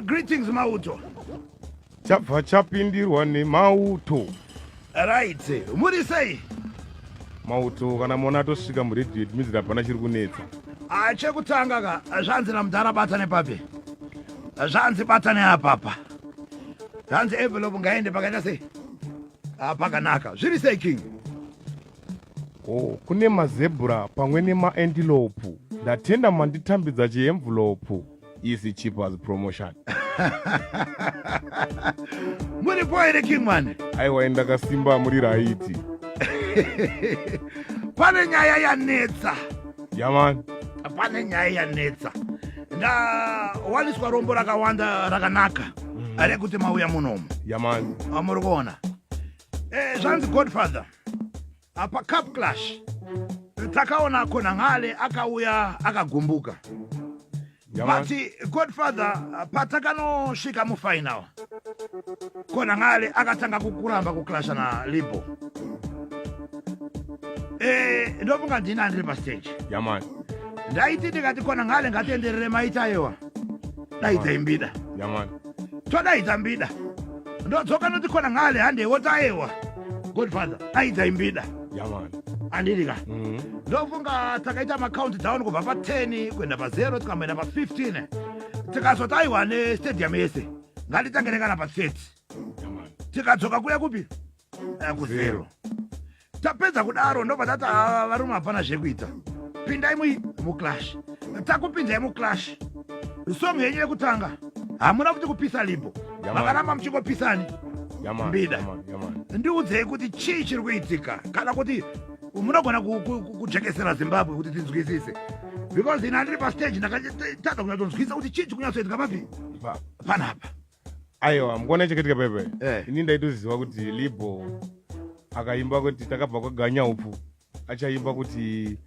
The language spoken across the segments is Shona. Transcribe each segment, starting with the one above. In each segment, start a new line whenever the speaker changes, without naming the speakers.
Greetings mauto.
Chabva chapindirwa nemauto.
Right, muri sei?
Mauto kana mona atosvika muredhiyo it means hapana chiri kunetsa.
Ah, chekutanga ka zvanzi namudhara bata nepapi. Zvanzi bata neapapa. Zvanzi envelope ngaende pakaita sei? Ah, pakanaka. Zviri sei king?
Oh, kune mazebra pamwe nemaendilopu. Ndatenda manditambidza chienvelope. Easy cheap as promotion.
Muripo here king man?
Aiwa ndakasimba muri raiti.
Pane nyaya yanetsa.
Yaman.
Pane nyaya yanetsa. Ndawaniswa rombo rakawanda rakanaka rekuti mauya munomu.
Yaman.
Muri kuona. Eh, zvanzi Godfather. Apa cup clash takaona Khonangale akauya akagumbuka. But Godfather patakanosvika mufinal Khonangale akatanga kukuramba kuclasha naLibo. Eh, ndofunga ndini andiri pastage.
Yaman.
Ndaiti ndikati Khonangale ngatienderere maita aiwa. Daidza imbida.
Yaman.
Todaidza mbida. Ndodzoka noti Khonangale hande wotaewa. Godfather daidza imbida.
Yaman.
Andiri ka. Ndofunga takaita macount down kubva pa10 kuenda pa0 tikamboenda pa15. Tikazoti aiwa nestadium yese. Ngatitangire kana pa30.
Yaman.
Tikadzoka kuya kupi? Kuzero. Tapedza kudaro ndobva tati ava varume hapana zvekuita. Pindai muclash. Takupinzai muclash. Song yenyu yekutanga hamuna kuti kupisa Libo. Makaramba muchingopisani. Mbida. Ndiudzei kuti chii chiri kuitika kana kuti munogona kujekesera Zimbabwe kuti tinzwisise. Because ini andiri pastage ndakatadza kunyatsonzwisa kuti chii chiri kunyatsoitika papi panapa.
Aiwa, mukuona chakaitika pepe. Ini ndaitoziva kuti Libo akaimba kuti takabva kwaganya upfu, achaimba kuti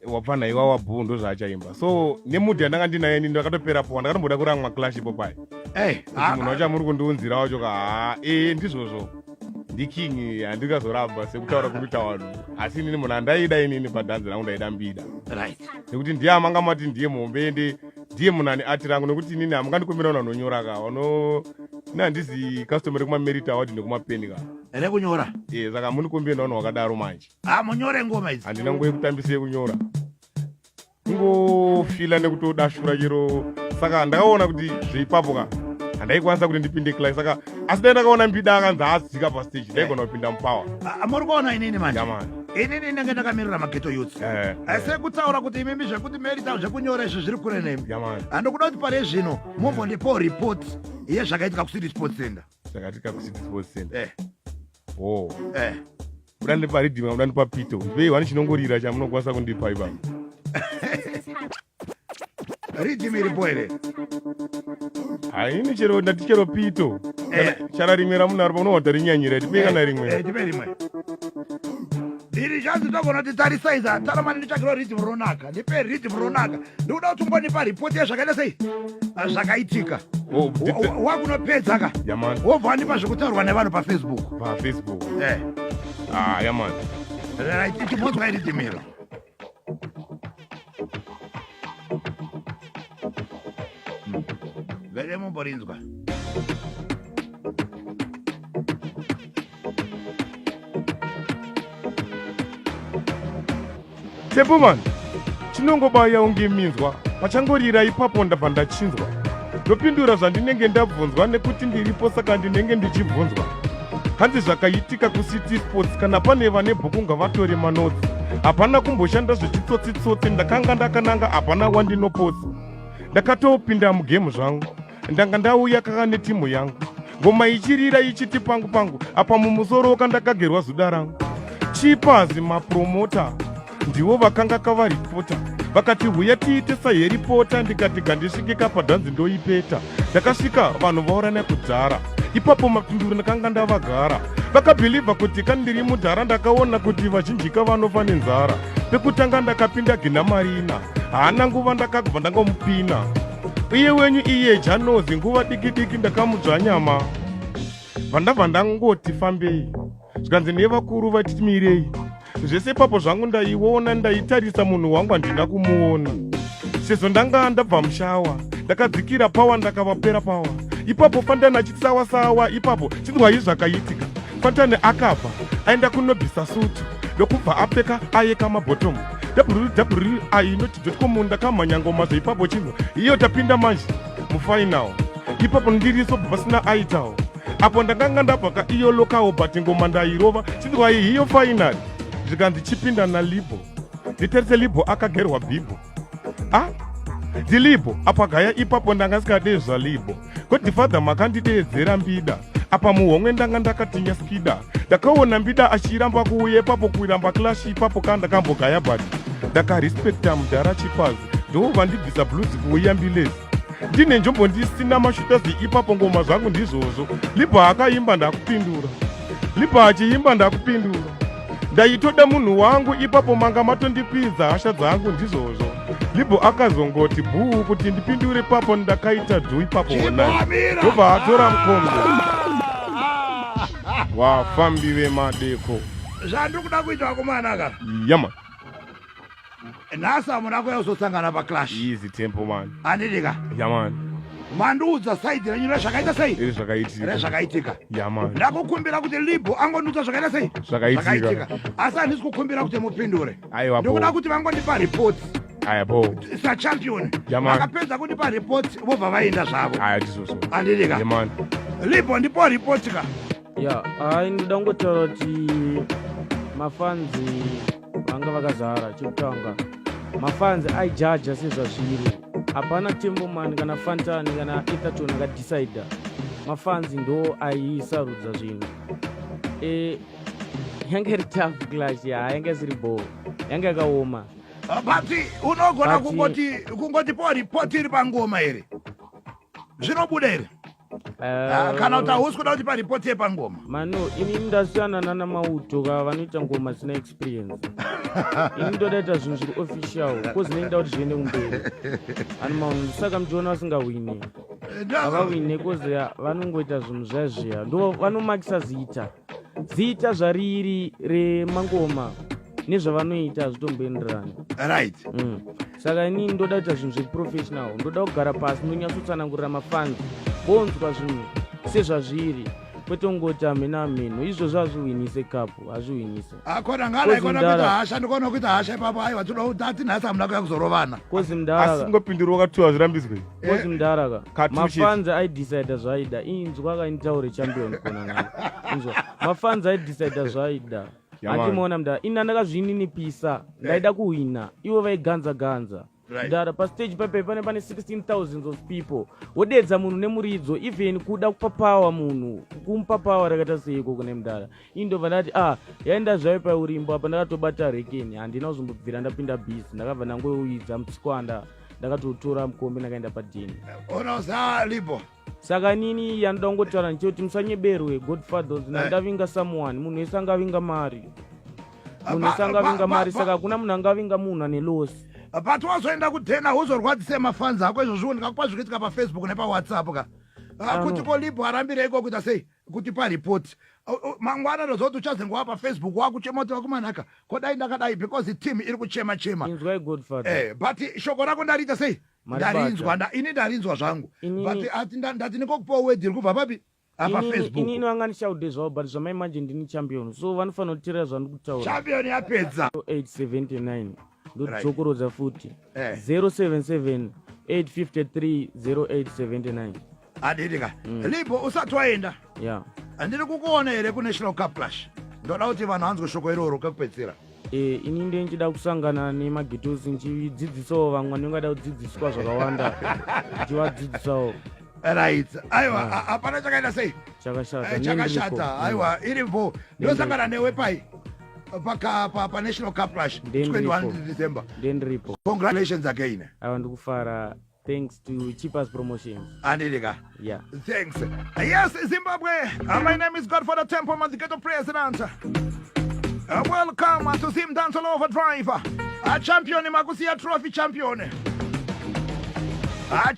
wapfana iwa wabhuu, ndo zvaachaimba. So nemudhi yandanga ndinaye ini ndakatopera powa, ndakatomboda kuramwa clash ipo pai. Kuti munhu wacho amuri kundiunzira wacho ka haa, ndizvozvo. Ndiking handingazoramba sekutaura kuita vanhu, asi inini munhu andaida inini padhanzi rangu ndaida Mbida. Nekuti ndiye amanga mati ndiye muhombe ende ndiye munhu ane ati rangu, nekuti inini hamungandikumbira vanhu vanonyora ka vano ini handizi customer rekumamerit award nekumapeni ka
rekunyora.
Saka hamundikumbire vanhu vakadaro manje.
Munyore ngoma idzi.
Handina nguva yekutambisa yekunyora, kungofila nekutodashura chero. Saka ndakaona kuti zveipapo ka handaikwanisa kuti ndipinde clash, saka asi dai ndakaona Mbida akanzi adzika pastage ndaigona kupinda mupower.
Muri kuona inini manje?
Yaman.
Inini ndenge ndakamirira maghetto youths. Sekutaura kuti imimi zvekuti merita zvekunyora izvi zviri kure nemi.
Yaman.
Handikuda kuti pare zvino mumbondipawo report yezvakaitika kuCity Sports Center.
Zvakaitika kuCity Sports Center? Oh. Muda ndipa riddim, muda ndipa pito, ndipei wani chinongorira chamunokwanisa kundipa ipapo.
Riddim iripo here?
Haini chero ndati chero pito. Chara rimwe ramunaro paunohwa rinyanyira, tipei kana rimwe.
Tipe rimwe iri chanzi togona kuti tarisaiza taramani nditsvakirwa riddim ronaka, ndipe riddim ronaka. Ndikuda kuti ungonipa ripoti yezvakaita sei zvakaitika.
Oh,
Wakunopedza ka
Yaman.
wobva wandipa zvekutaurwa nevanhu paFacebook.
PaFacebook. Ah, yaman.
Right, ichibvunzwa iriddim iro. Vere mumborinzwa.
Tepuman chinongobaya unge minzwa pachangorira ipapo ndabva ndachinzwa, ndopindura zvandinenge ndabvunzwa nekuti ndiripo, saka ndinenge ndichibvunzwa. Hanzi zvakaitika kuCity Sports, kana pane vane bhuku ngavatore manotsi. Hapana kumboshanda zvechitsotsitsotsi, ndakanga ndakananga, hapana wandinopotsa. Ndakatopinda mugemu zvangu, ndanga ndauya kaka netimu yangu, ngoma ichirira ichiti pangu pangu apa mumusoro kandakagerwa zuda rangu. Chipazi mapromota ndivo vakanga kavaripota, vakati huya tiite saHarry Potter, ndikati gandisvikika padhanzi ndoipeta. Ndakasvika vanhu vaurana kudhara ipapo, mapinduro ndakanga ndavagara, vakabhilivha kuti kandiri mudhara. Ndakaona kuti vazhinjika vanofa nenzara. Pekutanga ndakapinda Gina Marina, haana nguva ndakabva ndangomupina. Uye wenyu iye Janozi nguva diki diki ndakamudzva nyama. Vandabva ndangoti fambei. Zvikanzi nevakuru vatimirei. Zvese ipapo zvangu ndaiona ndaitarisa munhu wangu handina kumuona. Sezvo ndanga ndabva mushawa ndakadzikira pawa ndakavapera pawa. Ipapo Fantani achitsawa sawa ipapo chinzwai zvakaitika. Fantani akabva aenda kunobvisa sutu ndokubva apfeka ayeka mabhotomu www.com ndakamhanya ngoma zveipapo chinzwa iyo tapinda manje mufinal ipapo ndiriso pasina aitawo apo ndakanga ndabva ka iyo lokawo but ngoma ndairova chinzwai hiyo final zvikanzi chipinda nalibo nditarise libo akagerwa bhibho a ndilibo apo agaya ipapo ndanga sikade zvalibo godfather makandideedzera mbida apa muhomwe ndanga ndakatinya skida ndakaona mbida achiramba kuuya ipapo kuiramba clash ipapo ka ndakambogaya but ndakarespecta mudhara chipazi ndo vandibvisa blues kuuya mbilezi ndine njombo ndisina mashutazi ipapo ngoma zvangu ndizvozvo libha akaimba ndakupindura libha achiimba ndakupindura ndaitoda munhu wangu ipapo manga matondikwidza hasha dzangu ndizvozvo libho akazongoti bhuu kuti ndipindure papo ndakaita dhu ipapo honai ndobva atora mukombe wafambi vemadeko
zvandiri kuda kuita vakomana ka
yama
nhasi hamuna kuya kuzosangana paclash
easy temple man
handidi ka
yaman
mandiudza saidi renyu rezvakaita sei
rezvakaitika
rezvakaitika
yaman
ndakukumbira kuti libho angondiudza zvakaita sei
zvakaitika
asi handisi kukumbira kuti mupindure
aiwa
ndikuda kuti vangondipa report
aya bo
sachampion
Yaman.
vakapedza kundipa report vobva vaenda zvavo
aya ndizvozvo
handidi ka
yaman
libho ndipo report ka
ya hayi ndoda kungotaura kuti mafanzi vanga vakazara chekutanga mafanzi aijaja sezvazviri hapana templeman kana fantani kana etherton akadecida mafanzi ndo aisarudza zvinhu e, yanga iri tough clash ya yanga isiri bho yanga yakaoma
but unogona
But-
kungoti kungotipawo ripoti iri pangoma here zvinobuda here Ah, kana kuti hausi kuda kuti paripoti yepangoma
mano ini ndasiyana nana mauto ka vanoita ngoma dzisina experience ini ndoda ita zvinhu zviri official cause neni nda kuti zviende kumberi ani maunhu saka muchiona vasingahwine havahwine cause vanongoita zvinhu zviya zviya ndo vanomakisa zita zita zvariri remangoma nezvavanoita hazvitomboenderani
right
Saka inini ndoda kuita zvinhu zveprofessional ndoda kugara pasi ndonyatsotsanangurira mafans bonzwa zvinhu sezvazviri kwete kungoti hameno hameno izvozvo hazvihwinise kapu hazvihwinise
akona ngana ikona kuita hasha ndikona kuita hasha ipapo aiwa toda kuti ati nhasi hamuna kuya kuzorovana
kozi mdara
asi ngopindura wakatiwa zvirambiswe
kozi mdara ka mafans aidecida zvaida inzwa kainditaure champion kona ngana inzwa mafans aidecida zvaida handimaona mdara ini ndakazvininipisa ndaida kuhwina ivo vaiganza ganza mdara pastage paipai pane pane 16000 of people wodedza munhu nemuridzo even kuda kupa power munhu kumupa power rakaita seiko kune mdara ini ndobva ndati ah yaenda zvayo paurimbo apa ndakatobata rekeni handina kuzombobvira ndapinda busy ndakabva ndangoidza mutsikwanda ndakatotora mukombe ndakaenda padheni
unoza libo
saka nini yandoda kungotaura ndichekuti musanyeberwe godfather eh. ndandavinga someone munhu wese angavinga mari munhu wese angavinga mari saka hakuna munhu angavinga munhu ane losi
but wazoenda kudhena uzorwadzise mafans ako izvozviwo ndikakupa zvikuitika pafacebook nepawhatsapp ka ah, kuti kolibho arambireiko kuita sei kuti pareport mangwana ndoziva kuti uchazenge wapa facebook wakuchema kuti vakumanaka kodai ndakadai because team iri kuchema chema
inzwai godfather
eh, but shoko rako ndariita sei ndarinzwa nda, ini ndarinzwa zvangu but ati ndati ndingokupawo word iri kubva papi apa facebook
inini vanga ndichaude zvavo but zvamai manje ndini champion so vanofanira kuteerera zvandiri kutaura
champion yapedza
879 ndodzokorodza futi 077 853 0879
handidi ka lipo usati waenda
yeah
handiri kukuona here kunational cup clash ndoda kuti vanhu vanzwe shoko iroro kekupedzisira
E, ini ndiye ndichida kusangana nemagetosi ndichidzidzisawo vamwe vanenge vada kudzidziswa zvakawanda ndichivadzidzisawo
right aiwa hapana chakaita sei
chakashata
eh, chakashata aiwa iripo ndosangana newe pai panational cup clash 21 december
ndendiripo
congratulations again
aiwa ndikufara Thanks to Cheapers Promotions.
Anilika.
Yeah.
Thanks. Yes, Zimbabwe. My name is Godfather Temple, the ghetto president. Welcome to Zim Dance All Overdrive. A champion, Makusia Trophy champion. A